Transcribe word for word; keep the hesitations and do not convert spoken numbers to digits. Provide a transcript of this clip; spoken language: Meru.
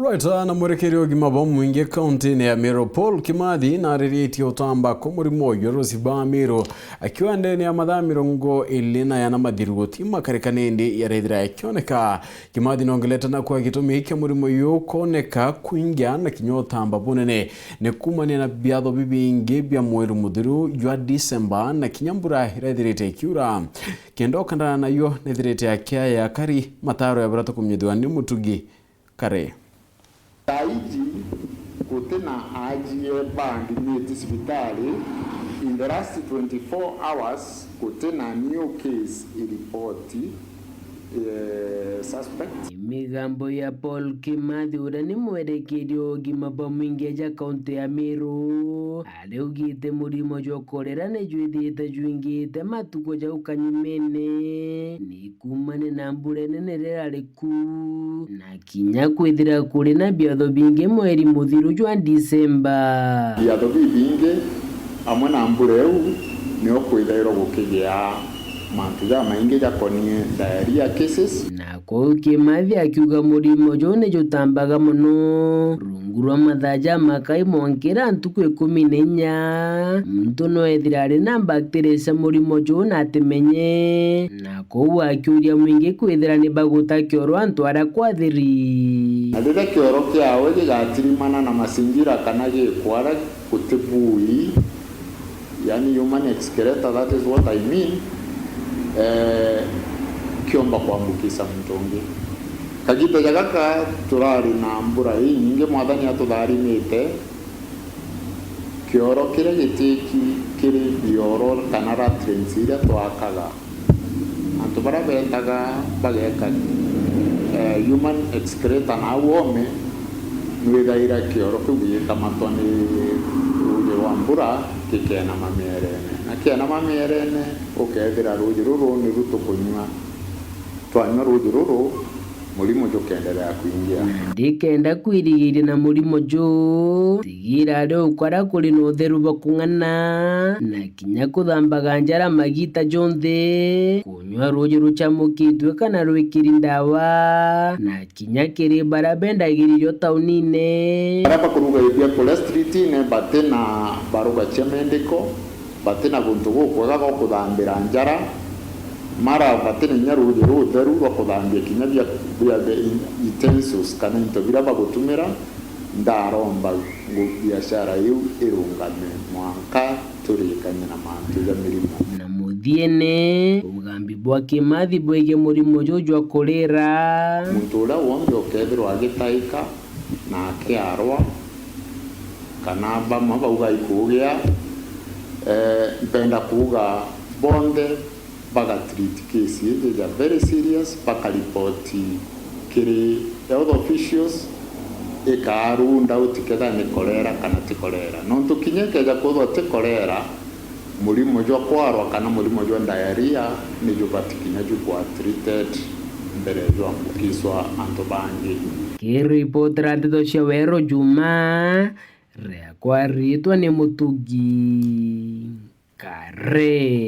Rweta na mwerekeri wa ugima bwa mwingi kaunti-ini ya Meru, Paul Kimathi, nariritie utamba kwa murimo uyu rusi ba Meru, akiwa ndene ya mathaa mirongo iri na yana mathiru guti makarika nindi yarethira ikioneka. Kimathi nongelete na kwa gitumi kia murimo uyu kwoneka kwingia na kinya utamba bunene ni kumania na biatho bibingi bia mweri muthiru jwa Disemba na kinya mbura irethirite ikiura. Kenda ukandana nayo nethirite akiaya akari mataro ya barata kumenyithua ni Mutugi Kare. Thaiji guti na ajie bandimiti cibitari. In the last twenty-four hours, guti na new case iripoti, eh, suspect. Migambo ya Paul Kimathi, uria ni mwerekeri wa ugima bwa mwingi aja kaunti ya Meru, ariugite murimo jwa kolera ni jwithite jwingite matuku jau kanyumene, ni kumania na mbura inene riria riku, na kinya kwithira kuri na biatho bingi mweri muthiru jwa Disemba. Biatho bibingi amwe na mbura iu nio kwithairwa gukigia mantu jamaingi jakonie diarrhea cases. Na kwou Kimathi akiuga murimo juu ni jutambaga mono rungu rwa mathaa ja makai mwankira ntuku ikumi na inya, muntu no ethira ari na bacteria cia murimo juu na atimenye, na kwou akiuria mwingi kwithira ni baguta kioro antu aria kwathiri. Na riria kioro kiawe gigatirimana na masingira kana gikwaara, guti bui, yani human excreta, that is what I mean, eh, kiomba kwambukisa muntu ungi. Kagiita ja gaka turari na mbura inyingi, Mwathani atutharimite, kioro kiria gitiki kiri bioro kana latrines iria twakaga, antu baria betaga bageka, eh, human excreta na au oome, nwithaira kioro kiu gigikamatwa ni ruuji rwa mbura, gikeenama mierene. Na kienama mierene, ukeethira ruuji ruru niru tukunyua. Twanyua ruuji ruru, murimo jukeenderea kwingia. Na ndikenda kwirigiria na murimo juu, tigira ari ukara kuri na utheru bwa kung'ana, na kinya kuthambaga njara magiita jonthe, kunyua ruuji rucamukitue kana rwikiri ndawa, na kinya kiri baria bendagiririo taunine. Baria bakuruga iria kuria streetine bati na baruga cia mendiko, bati na guntu gukwega gwa kuthambira njara, mara bati na inya ruuji rutheru rwa kuthambia kinya bia, bia the utensils kana into biria bagutumira. Ndaromba ngu-, biashara iu irungame mwanka turikanie na mantu ja mirimo. Na muthiene, ugambi bwa Kimathi bwigii murimo juu jwa kurira. Muntu uria wonthe ukethirwa agitaika na akiarwa, kana bamwe bauga ikugia, eh, mpenda kuuga bonthe baga treat case iji ja very serious, bakaripoti kiri health officials, ikaarunda utikethira ni kolera kana ti kolera. Nontu kinya ikeja kwithwa ti kolera, murimo jwa kwarwa kana murimo jwa diarrhea ni jubati kinya jukwa treated mbere jwambukiswa antu bangi. Kiripotera nteto cia Weru Juma, riakwa riitwa ni Mutugi Kare.